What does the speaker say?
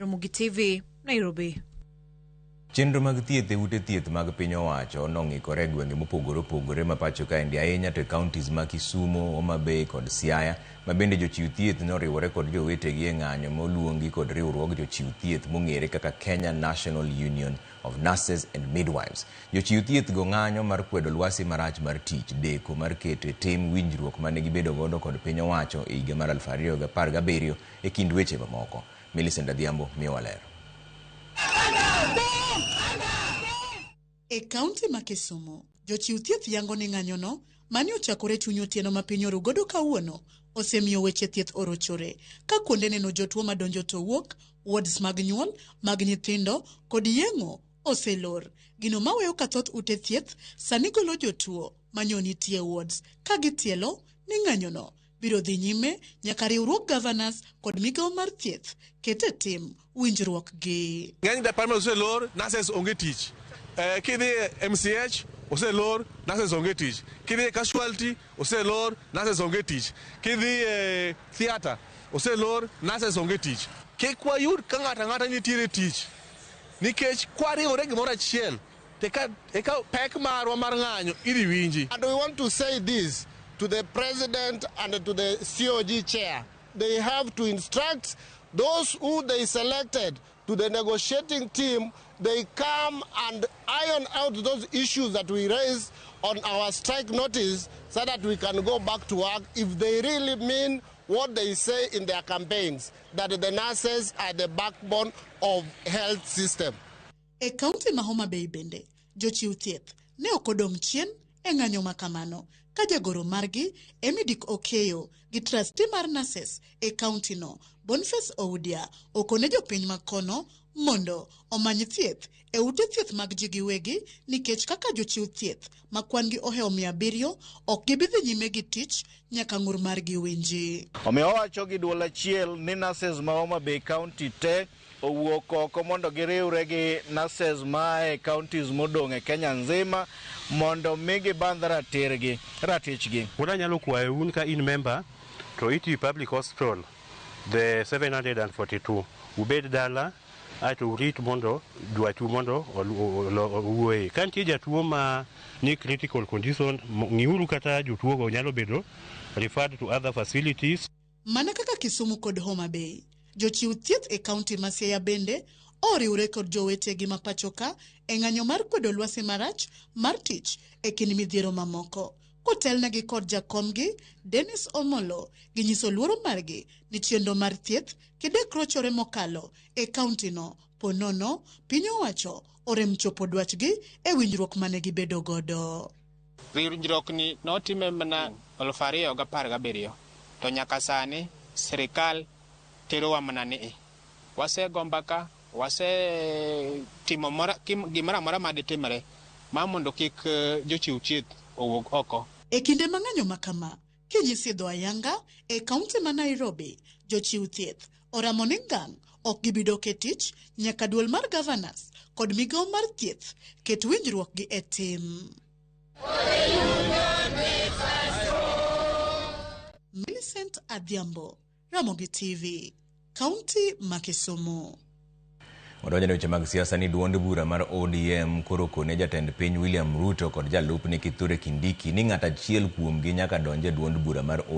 Ramogi TV, Nairobi. Chenro mag thieth e ute thieth mag piny owacho nong'ikore e gwenge mopogore opogore ma pacho kaendi, ahinya to e counties ma Kisumu, Homa Bay kod Siaya, ma bende jochiw thieth noriwore kod jowetegi e ng'anyo moluongi kod riwruog jochiw thieth mong'ere kaka Kenya National Union of Nurses and Midwives. Jochiw thieth go ng'anyo mar kwedo lwasi marach mar tich, deko mar keto e tim winjruok mane gibedo godo kod piny owacho e higa mar 2017 e kind weche mamoko. Millicent Adhiambo miyowa ler. E kaunti ma Kisumu, jochiw thieth yango ni ng'anyono mane ochakore chuny otieno ma piny oru godo kawuono osemiyo weche thieth orochore ka kuonde neno jotuo madonjo to wuok, wards mag nyuol, mag nyithindo kod yeng'o oselor. Gino maweyo ka thoth ute thieth sani golo jotuo manyo nitie wards ka gitielo ni ng'anyono biro dhi nyime nyaka riwruog governors kod migawo mar thieth ket e tim winjruok gi. Ng'eny department oselor, nurses onge tich. Kidhi e MCH oselor, nurses onge tich. Kidhi e casualty oselor, nurses onge tich. Kidhi e theatre oselor, nurses onge tich. Kik wayud ka ng'ato ang'ata nitiere tich, nikech kwariwore gimoro achiel eka, eka pek marwa mar ng'anyo idhi winji. And we want to say this to the president and to the COG chair. They have to instruct those who they selected to the negotiating team. They come and iron out those issues that we raised on our strike notice so that we can go back to work if they really mean what they say in their campaigns, that the nurses are the backbone of health system. E kaunti ma Homa Bay bende, jochiw thieth ne ok odong' chien e ng'anyo ma kamano ka jagoro margi Emidik Okeyo gi trustee mar nurses e kaunti no Boniface Oudia okone jopiny ma kono mondo omany thieth e ute thieth mag ji giwegi nikech kaka jochiw thieth ma kwan gi ohewo 700 ok gibi dhi nyime gi tich nyaka ng'ur margi winji. Omiyo owacho gi duol achiel ni nurses ma Homa Bay County te owuok oko mondo giriwre gi nurses ma e counties modong' e Kenya nzima mondo mi gibandh ratirgi ratichgi. Pod anyalo kwayo un ka in member to iti public hospital the 742 ubed dala aeto urit mondo dwachu mondo owuoye. Ka nitie jatuo ma ni critical condition, ng'iuru kata jotuogo nyalo bedo referred to other facilities. Mana kaka Kisumu kod Homa Bay, jochiw thieth e kaunti ma Siaya bende oriwre kod jowetegi ma pachoka e ng'anyo mar kwedo lwasi marach mar tich e kind midhiero mamoko. Kotelnegi kod jakomgi Dennis Omolo, ginyiso luoro margi ni chenro mar thieth kidek rochore mokalo e kaunti no po nono piny owacho orem chopo dwachgi e winjruok mane gibedo godo. Winjruok ni notime mana 2017 to nyaka sani sirikal terowa mana ni i. Wasego mbaka, wasetimo gimoro amora maditimre ma mondo kik jochiw thieth owuog oko. E kinde ma ng'anyo ma kama, kinyisidho ayanga e kaunti ma Nairobi, jochiw thieth oramo ni ngang' ok gibi dok e tich nyaka duol mar governors kod migawo mar thieth ket winjruok gi e tim. Millicent Adhiambo, Ramogi TV, Kaunti ma Kisumu. Wadonjo ne weche mag siasa ni duond bura mar ODM koro okone jatend piny William Ruto kod jalupne Kithure Kindiki ni ng'at achiel kuomgi nyaka donj e duond bura mar ODM.